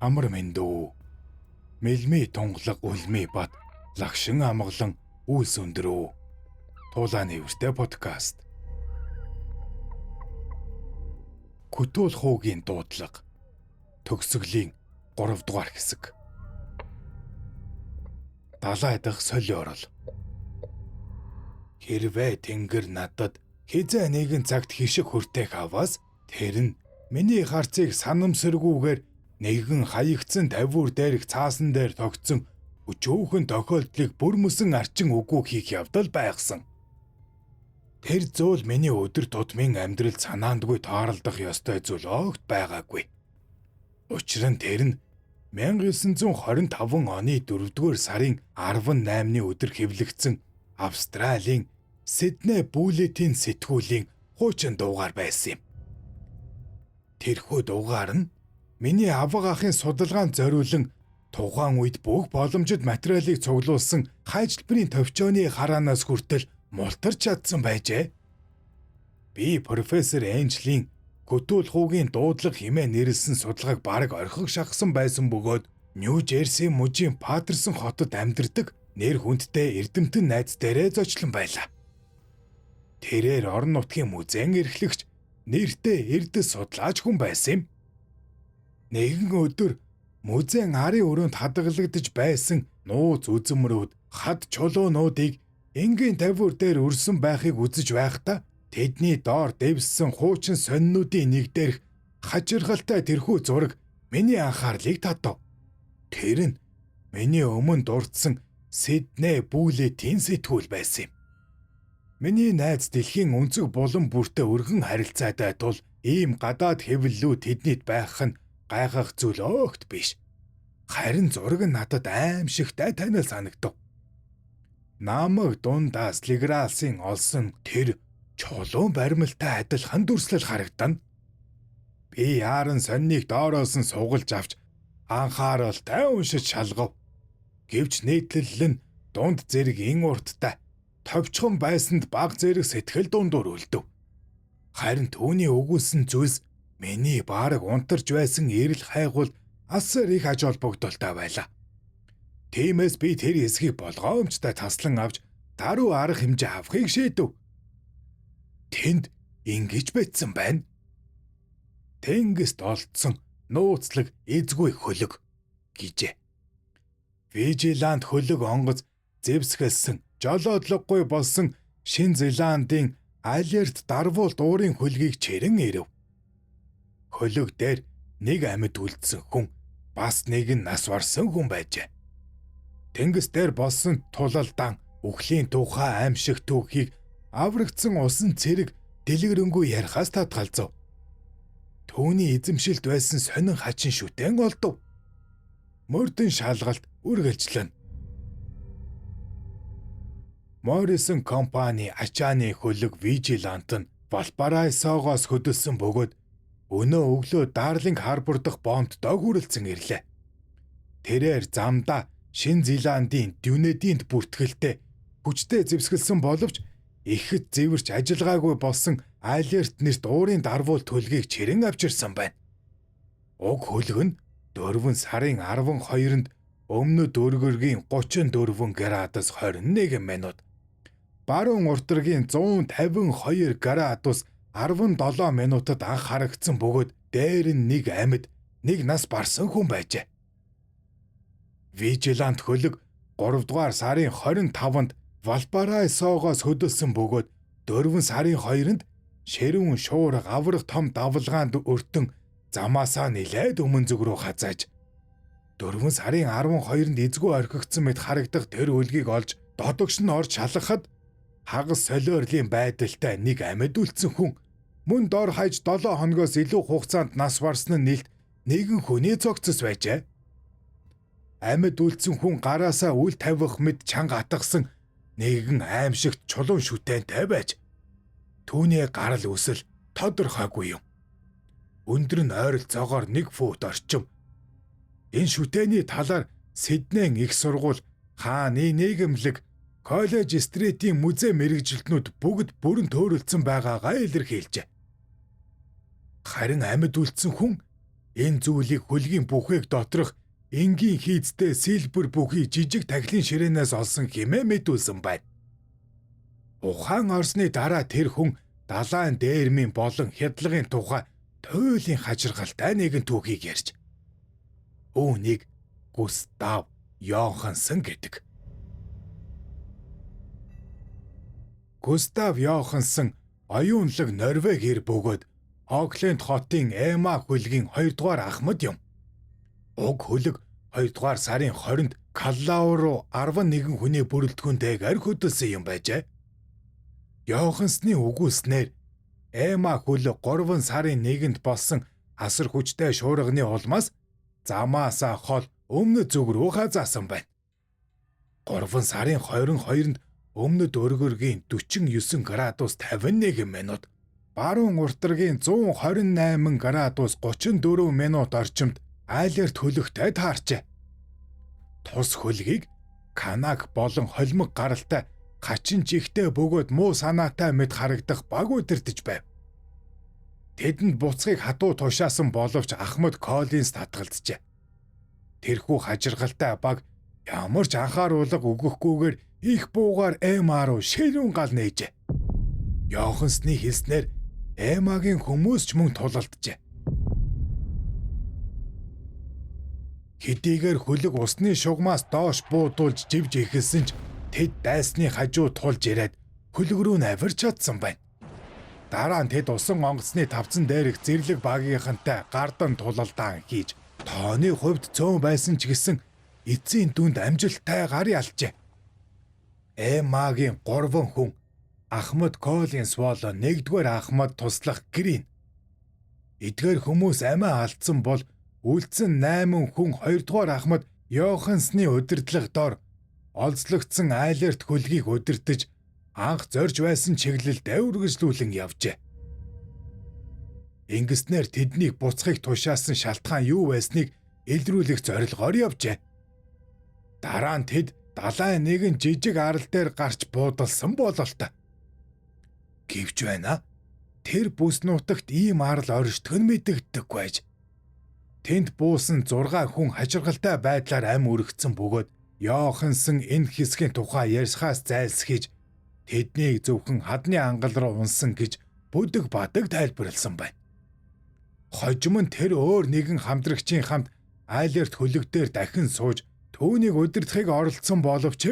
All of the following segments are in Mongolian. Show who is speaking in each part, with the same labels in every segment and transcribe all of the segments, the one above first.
Speaker 1: Амар мэндүү. Мэлми тунгалаг үлми бат лагшин амгалан үйлс өндрөө. Тулааны нээвэртэй подкаст. Күтүүл хуугийн дуудлага. Төгсгөлийн 3 дугаар хэсэг. Далай дах солиорол. Хэрвээ тэнгэр надад хизээ нэгэн цагт хишиг хүртээх аваас тэр нь миний харцыг санамсаргүйгээр нэгэн хаягдсан тавиур дээрх цаасан дээр тогтсон өчөөхөн тохиолдлыг бүрмөсөн арчин үгүй хийх явдал байхсан. Тэр зүйл миний өдөр тутмын амьдрал санаандгүй тааралдах ёстой зүйл огт байгаагүй. Учир нь тэр нь 1925 оны 4-р сарын 18-ны өдөр хэвлэгдсэн Австралийн Сидней Буллетийн сэтгүүлийн хуучин дуугаар байсан юм. Тэрхүү дугаар нь миний авга ахын судалгаанд зориулан тухайн үед бүх боломжит материалыг цуглуулсан хайжлбарын товчооны хараанаас хүртэл мултарч чадсан байжээ. Би профессор Энжлийн Көтүүл хуугийн дуудлага хэмээн нэрлсэн судалгааг бараг орхих шахсан байсан бөгөөд Нью Жерси мужийн Патерсон хотод амьдардаг нэр хүндтэй эрдэмтэн найз дээрээ зочлон байлаа. Тэрээр орон нутгийн музейн эрхлэгч нэртэй эрдэс судлаач хүн байсан юм. Нэгэн өдөр музейн арын өрөөнд хадгалагдаж байсан нууц үзмрүүд хад чулуунуудыг энгийн тавиур дээр өрсөн байхыг үзэж байхдаа тэдний доор дэвссэн хуучин сонинуудын нэг дээрх хажиргалтай тэрхүү зураг миний анхаарлыг татав. Тэр нь миний өмнө дурдсан Сидней Буллетийн сэтгүүл байсан юм. Миний найз дэлхийн өнцөг булан бүртээ өргөн харилцаатай тул ийм гадаад хэвлэлүүд тэднийд байх нь гайхах зүйл огт биш. Харин зураг нь надад аимшигтай танил санагдав. Намаг дундаас Лигралсын олсон тэр чулуун баримлтай адилхан дүрслэл харагдана. Би яаран сонныг доороос нь сугалж авч анхааралтай уншиж шалгав. Гэвч нийтлэл нь дунд зэрэг ин урттай товчхон байсанд баг зэрэг сэтгэл дундуур үлдэв. Харин түүний өгүүлсэн зүйлс миний бараг унтарч байсан эрэл хайгуул асар их аж холбогдолтой байлаа. Тиймээс би тэр хэсгийг болгоомжтой таслан авч даруй арга хэмжээ авахыг шийдэв. Тэнд ингэж бичсэн байна. Тэнгист олдсон нууцлаг эзгүй хөлөг гэжээ. Вижилант хөлөг онгоц зэвсгэлсэн жолоодлогогүй болсон Шинэ Зеландын Алерт дарвуулт уурын хөлгийг чирэн ирэв. Хөлөг дээр нэг амьд үлдсэн хүн бас нэг нь нас барсан хүн байжээ. Тэнгис дээр болсон тулалдаан үхлийн тухай аимшиг түүхийг аврагдсан усан цэрэг дэлгэрэнгүй ярихаас татгалзав. Түүний эзэмшилд байсан сонин хачин шүтэн олдов. Мөрдөн шалгалт үргэлжлэнэ. Моррисон компани ачааны хөлөг Вижилант нь Валпарайсогоос хөдөлсөн бөгөөд өнөө өглөө Дарлинг Харбор дахь боомтдоо хүрэлцэн ирлээ. Тэрээр замдаа Шинэ Зеландын Дюнединд бүртгэлтэй хүчтэй зэвсгэлсэн боловч ихэд зэвэрч ажиллагаагүй болсон Алерт нэрт уурын дарвуул төлгийг чирэн авчирсан байна. Уг хөлөг нь 4 сарын 12-нд өмнөд өргөргийн 34 градус 21 минут баруун уртрагийн 152 градус 17 минутад анх харагдсан бөгөөд дээр нь нэг амьд нэг нас барсан хүн байжээ. Вижилант хөлөг 3 дугаар сарын 25-нд Валпарайсогоос хөдөлсөн бөгөөд 4 сарын 2-нд ширүүн шуурга аврах том давлгаанд өртөн замаасаа нилээд өмнө зүг рүү хазааж 4 сарын 12-нд эзгүй орхигдсон мэт харагдах тэр хөлгийг олж додогш нь орж шалгахад хагас солиорлын байдалтай нэг амьд үлдсэн хүн мөн дор хаяж 7 хоногоос илүү хугацаанд нас барсан нь нэлт нэгэн хүний цогцос байжээ. Амьд үлдсэн хүн гараасаа үл тавих мэд чанга атгасан нэгэн аимшигт чулуун шүтэнтэй байж түүний гарал үүсэл тодорхойгүй юм. Өндөр нь ойролцоогоор 1 фут орчим. Энэ шүтээний талаар Сиднейн их сургууль, хааны нийгэмлэг, коллеж стритийн музей мэргэжилтнүүд бүгд бүрэн төөрөлдсөн байгаагаа илэрхийлжээ. Харин амьд үлдсэн хүн Энэ зүйлийг хөлгийн бүхээг доторх энгийн хийцтэй сэлбэр бүхий жижиг тахилын ширээнээс олсон хэмээн мэдүүлсэн байна. Ухаан орсны дараа тэр хүн далайн дээрмийн болон хядлагын тухай туйлын хажиргалтай нэгэн түүхийг ярьж, үүнийг Густав Йохансон гэдэг. Густав Йохансон оюунлаг Норвег хэр бөгөөд Окленд хотын Эма хөлгийн 2 дугаар ахмад юм. Уг хөлөг 2 дугаар сарын 20-нд Каллау руу 11 хүний бүрэлдэхүүнтэйгээр хөдөлсөн юм байжээ. Йохансны үгүйснээр Эма хөлөг 3 сарын 1-нд болсон асар хүчтэй шуурганы улмаас замаасаа хол өмнөд зүг рүү хазаасан байна. 3 сарын 22-нд өмнөд өргөргийн 49 градус 51 минут, баруун уртрагийн 128 градус 34 минут орчимд айлерт хөлөгтэй таарчээ. Тус хөлгийг Канак болон холимог гаралтай хачин чихтэй бөгөөд муу санаатай мэт харагдах баг удирдах байв. Тэдэнд буцхыг хатуу тушаасан боловч Ахмад Коллинз татгалзжээ. Тэрхүү хажиргалтай баг ямар ч анхааруулга өгөхгүйгээр их буугаар Эма руу ширүүн гал нээжээ. Йохансны хэлснээр Эмагийн хүмүүс ч мөн тулалджээ. Хэдийгээр хөлөг усны шугамаас доош буудулж живж эхэлсэн ч тэд дайсны хажуу тулж ирээд хөлөг рүү нь авирч чадсан байна. Дараа нь тэд усан онгоцны тавцан дээрх зэрлэг багийнхантай гардан тулалдаан хийж тооны хувьд цөөн байсан ч гэсэн эцсийн дүнд амжилттайгаар ялжээ. Эмагийн 3 хүн Ахмад Коллинс болон 1-р Ахмад туслах Грин. Эдгээр хүмүүс амиа алдсан бол үлдсэн 8 хүн 2-р Ахмад Йохансны удирдлага дор олзлогдсон айлерт хөлгийг удирдах анх зорж байсан чиглэлд үргэлжлүүлэн явжээ. Ингэснээр тэднийг буцахыг тушаасан шалтгаан юу байсныг илрүүлэх зорилгоор явжээ. Дараа нь тэд далайн нэгэн жижиг арал дээр гарч буудалсан бололтой. Гэвч байна. Тэр бүс нутагт ийм арал оршдог нь мэдэгддэггүй байж. Тэнд буусан 6 хүн хажиргалтай байдлаар ам өргөцсөн бөгөөд Йохансон энэ хэсгийн тухай ярьсхаас зайлсхийж тэднийг зөвхөн хадны ангал руу унсан гэж бүдэг бадаг тайлбарласан байна. Хожим нь тэр өөр нэгэн хамтрагчийн хамт айлерт хөлөг дээр дахин сууж түүнийг удирдахыг оролдсон боловч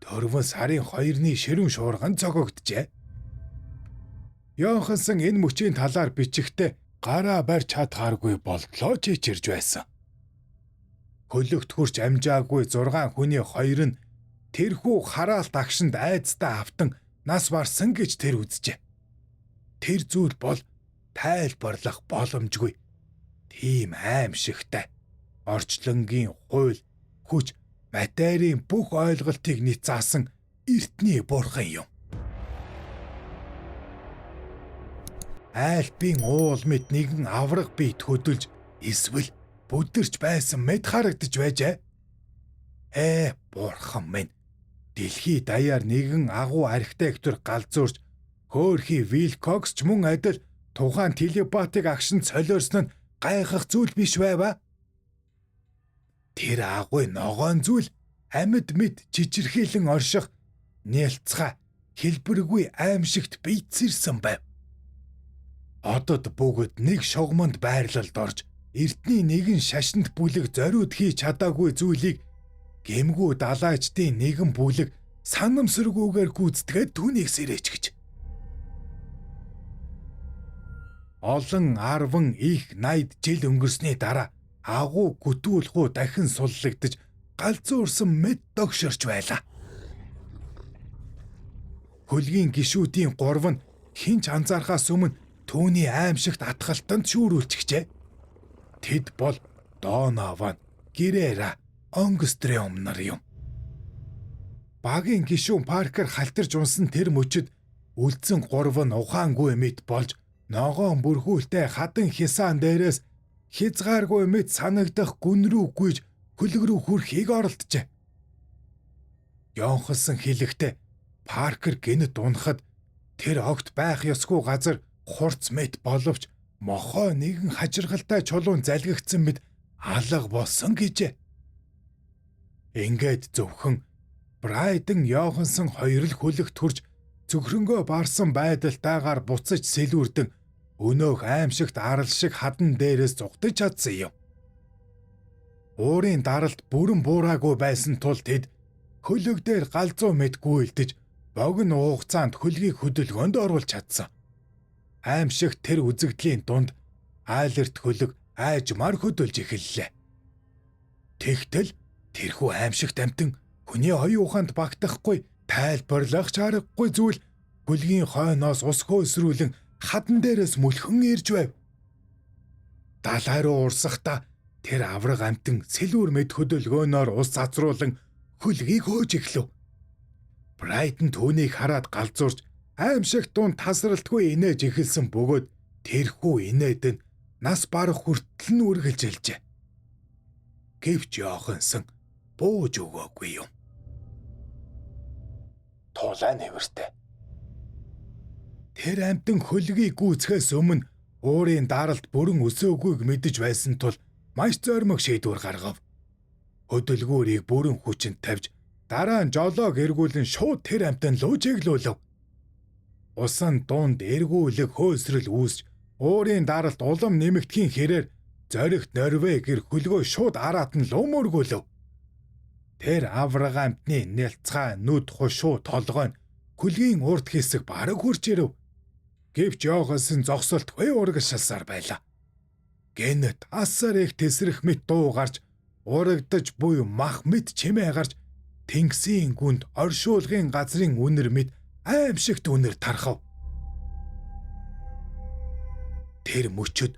Speaker 1: 4 сарын 2-ны ширүүн шуурган цогогджээ. Йохансон энэ мөчийн талаар бичихтэй гараа барьж чадхааргүй болтлоо чичирж байсан. Хөлөгт хүрч амжаагүй 6 хүний 2 нь тэрхүү хараалт агшинд айцтай автан нас барсан гэж тэр үзжээ. Тэр зүйл бол тайлбарлах боломжгүй. Тийм аимшигтай. Орчлонгийн хууль, хүч, материйн бүх ойлголтыг нийцаасан эртний бурхан юм. Альпийн уул мэт нэгэн авраг биет хөдөлж эсвэл бүдэрч байсан мэт харагдаж байжээ. Бурхан минь. Дэлхий даяар нэгэн агуу архитектор галзуурч хөөхий Вилкокс ч мөн адил тухайн телепатик агшинд солиорсон нь гайхах зүйл биш байваа. Тэр агуй ногоон зүйл амьд мэд чичирхийлэн орших нялцгай хэлбэргүй аимшигт бийцэрсэн байв. Одод бүгд нэг шугаманд байрлалд орж эртний нэгэн шашинд бүлэг зориуд хийж чадаагүй зүйлийг гэмгүү далайчдын нэгэн бүлэг санамсаргүйгээр гүйцэтгээд түүнийг сэрээч гэж. Олон 10 их 80 жил өнгөрсний дараа агуу гүтүүлхүү дахин суллагдаж галзуурсан мэд догшорч байлаа. Хөлгийн гишүүдийн 3 нь хэн ч анзаархаас өмнө түүний аимшигт атгалтанд шүүрүүлчихжээ. Тэд бол Донован, Гэрера, Онгстрем нар юм. Багийн гишүүн Паркер халтарч унсан тэр мөчид үлдсэн 3 нь ухаангүй мэт болж ногоон бүрхүүлтэй хадан хисаан дээрээс хязгааргүй мэт санагдах гүн рүү гүйж хөлөг рүү хүрэхийг оролджээ. Йонхолсон хэлэхдээ Паркер гэнэт унахад тэр огт байх ёсгүй газар хурц мэт боловч Мохоо нэгэн хажиргалтай чулуун залгигдсан мэт алга болсон гэжээ. Ингээд зөвхөн Брайден Йохансон хоёр л хөлөгт хүрч цөхрөнгөө барсан байдалтайгаар буцаж сэлүүрдэн өнөөх аимшигт арал шиг хадан дээрээс зугтаж чадсан юм. Уурын даралт бүрэн буураагүй байсан тул тэд хөлөг дээр галзуу мэт гүйлдэж богино хугацаанд хөлгийг хөдөлгөөнд оруулж чадсан. Аимшигт тэр үзэгдлийн дунд айлерт хөлөг айжмаар хөдөлж эхэллээ. Тэгтэл тэрхүү аимшигт амьтан хүний оюун ухаанд багтахгүй, тайлбарлах ч аргагүй зүйл хөлгийн хойноос ус хөөсрүүлэн хадан дээрээс мөлхөн ирж байв. Далай руу урсахдаа тэр авраг амьтан сэлүүр мэд хөдөлгөөнөөр ус цацруулан хөлгийг хөөж эхлэв. Брайтон түүнийг хараад галзуурч аимшигт дунд тасралтгүй инээж эхэлсэн бөгөөд тэрхүү инээд нь нас барах хүртэл нь үргэлжилжээ. Гэвч Йохансон бууж өгөөгүй юм. Тулай нэвэртэй. Тэр амьтан хөлгийг гүйцэхээс өмнө уурын даралт бүрэн өсөөгүйг мэдэж байсан тул маш зоримог шийдвэр гаргав. Хөдөлгүүрийг бүрэн хүчинд тавьж дараа нь жолоог эргүүлэн шууд тэр амьтан руу чиглүүлв. Усан дунд эргүүлэг хөөсрөл үүсч уурын даралт улам нэмэгдэхийн хэрээр зоригт Норвегэр хөлгөө шууд араат нь луу мөргүүлв. Тэр авраг амьтны нялцгай нүд хушуу толгой нь хөлгийн урд хэсэг бараг хурж ирэв. Гэвч Йохансон зогсолтгүй урагшилсаар байлаа. Гэнэт асар их тэсрэх мэт дуу гарч урагдаж буй мах мэт чимээ гарч тэнгисийн гүнд оршуулгын газрын үнэр мэт аимшигт үнэр тархав. Тэр мөчөд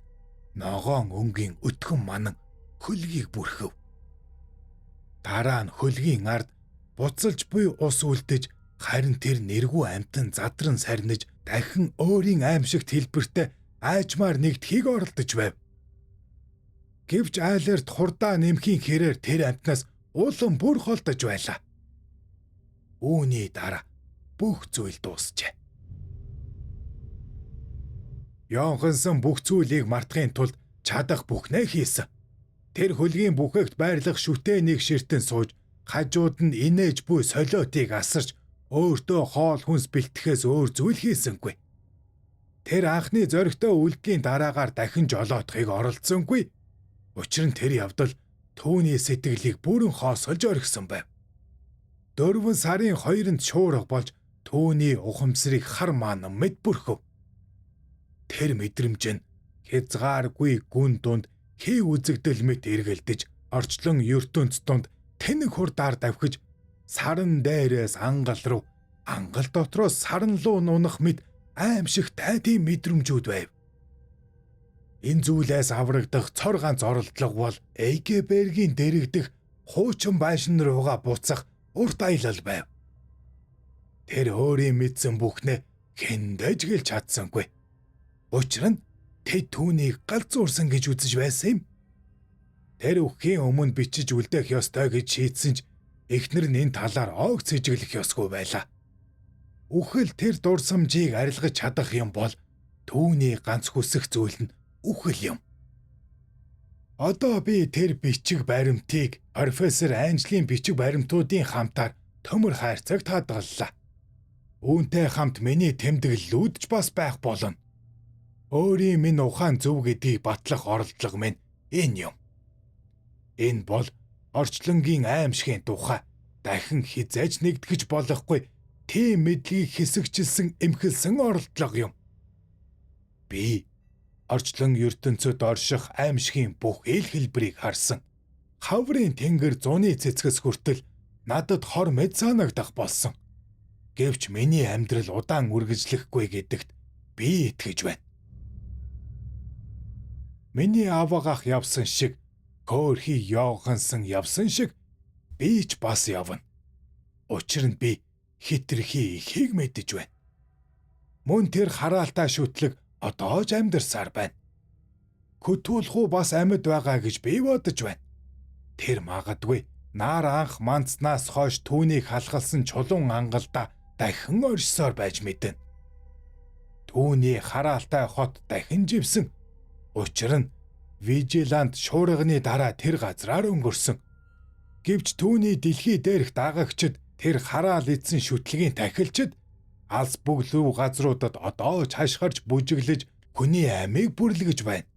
Speaker 1: ногоон өнгийн өтгөн манан хөлгийг бүрхэв. Дараа нь хөлгийн ард буцалж буй ус үлдэж харин тэр нэргүй амьтан задран сарниж дахин өөрийн аимшигт хэлбэртэй айжмаар нэгдэхийг оролдож байв. Гэвч айлерт хурдаа нэмхийн хэрээр тэр амьтнаас улам бүр холдож байлаа. Үүний дараа бүх зүйл дуусжээ. Йохансон бүх зүйлийг мартахын тулд чадах бүхнээ хийсэн. Тэр хөлгийн бүхэгт байрлах шүтээнийг ширтэн сууж хажууд нь инээж буй солиотыг асарч өөртөө хоол хүнс бэлтгэхээс өөр зүйл хийсэнгүй. Тэр анхны зоригтой үйлдэлийн дараагаар дахин жолоодохыг оролдсонгүй. Учир нь тэр явдал түүний сэтгэлийг бүрэн хоосолж орхисон байв. 4 сарын 2-нд шуурга болж түүний ухамсарыг хар маанан мэд бүрхэв. Тэр мэдрэмж нь хязгааргүй гүн дунд хий үзэгдэл мэт эргэлдэж орчлон ертөнц дунд тэнэг хурдаар давхиж саран дээрээс ангал руу, ангал дотроос саран руу нунах мэт аимшигтай тийм мэдрэмжүүд байв. Энэ зүйлээс аврагдах цор ганц оролдлого бол Эйгебергийн дэрэгдэх хуучин байшин руугаа буцах урт аялал байв. Тэр өөрийн мэдсэн бүхнээ хэндэж гэлж чадсангүй. Учир нь тэд түүнийг галзуурсан гэж үзэж байсан юм. Тэр үхэхийн өмнө бичиж үлдээх ёстой гэж шийдсэн ч эхнэр нь энэ талаар оогц сэжиглэх ёсгүй байлаа. Үхэл тэр дурсамжийг арилгаж чадах юм бол түүний ганц хүсэх зүйл нь үхэл юм. Одоо би тэр бичиг баримтыг профессор Анжлийн бичиг баримтуудын хамтаар төмөр хайрцагт хадгаллаа. Үүнтэй хамт миний тэмдэглэлүүд ч бас байх болно. Өөрийн минь ухаан зөв гэдгийг батлах оролдлого минь энэ юм. Энэ бол орчлонгийн аимшигын тухай дахин хизээж нэгтгэж болохгүй тийм мэдлэгийг хэсэгчилсэн эмхэлсэн оролдлого юм. Би орчлон ертөнцид орших аимшигын бүх ил хэлбэрийг харсан. Хаврын тэнгэр зуны цэцгэс хүртэл надад хор мэд санагдах болсон. Гэвч миний амьдрал удаан үргэлжлэхгүй гэдэгт би итгэж байна. Миний аваг ах явсан шиг, Хөөрхий Йохансон явсан шиг би ч бас явна. Учир нь би хитрхи ихийг мэдэж байна. Мөн тэр хараалтай шүтлэг одоо ч амьдарсаар байна. Хөтүүлхүү бас амьд байгаа гэж би бодож байна. Тэр магадгүй нар анх манцнаас хойш түүнийг халахалсан чулуун ангалдаа дахин оршсоор байж мэднэ. Түүний хараалтай хот дахин живсэн Учир нь Вижилант шуурганы дараа тэр газраар өнгөрсөн. Гэвч түүний дэлхий дээрх дагагчид тэр хараал идсэн шүтлгийн тахилчид алс бүглүү газруудад одоо ч хашгирч бүжиглэж хүний амийг бүрлгэж байна.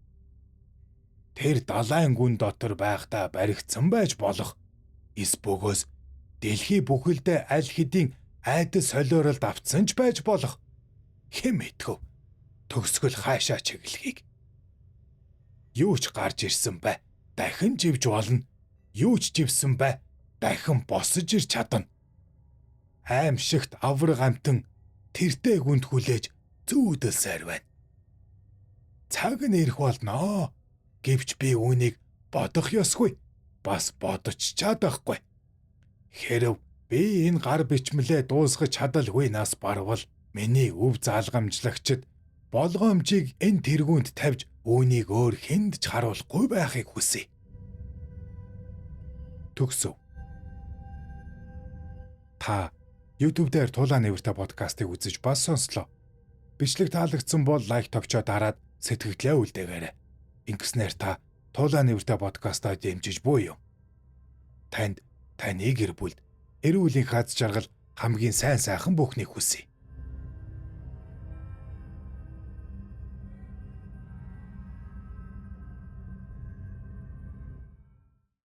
Speaker 1: Тэр далайн гүн дотор байхдаа баригдсан байж болох. Эс бөгөөс дэлхий бүхэлдээ аль хэдийн айдас солиоролд автсан ч байж болох. Хэн мэдгэв? Төгсгөл хаашаа чиглэхийг. Юу ч гарч ирсэн бай. Дахин живж болно. Юу ч живсэн бай. Дахин босож ирч чадна. Аимшигт авраг амтан тэртээ гүнд хүлээж зүүдэлсээр байна. Цаг нь ирэх болноо. Гэвч би үүнийг бодох ёсгүй. Бас бодож чадахгүй. Хэрв би энэ гар бичмлээ дуусгах чадалгүй нас барвал миний өв заалгамжлагчид болгоомжийг энэ тэргуунд тавьж үүнийг өөр хүнд ч харуулахгүй байхыг хүсье. Төгсөв. Та YouTube дээр Тулаан нээвэртэй подкастыг үзэж бас сонслоо. Бичлэг таалагдсан бол like товчоо дараад сэтгэгдлээ үлдээгээрэй. Ингэснээр та Тулаан нээвэртэй подкастаа дэмжиж буй юм. Танд, таны гэр бүлд эрүүл энх аз жаргал хамгийн сайн сайхан бүхнийг хүсье.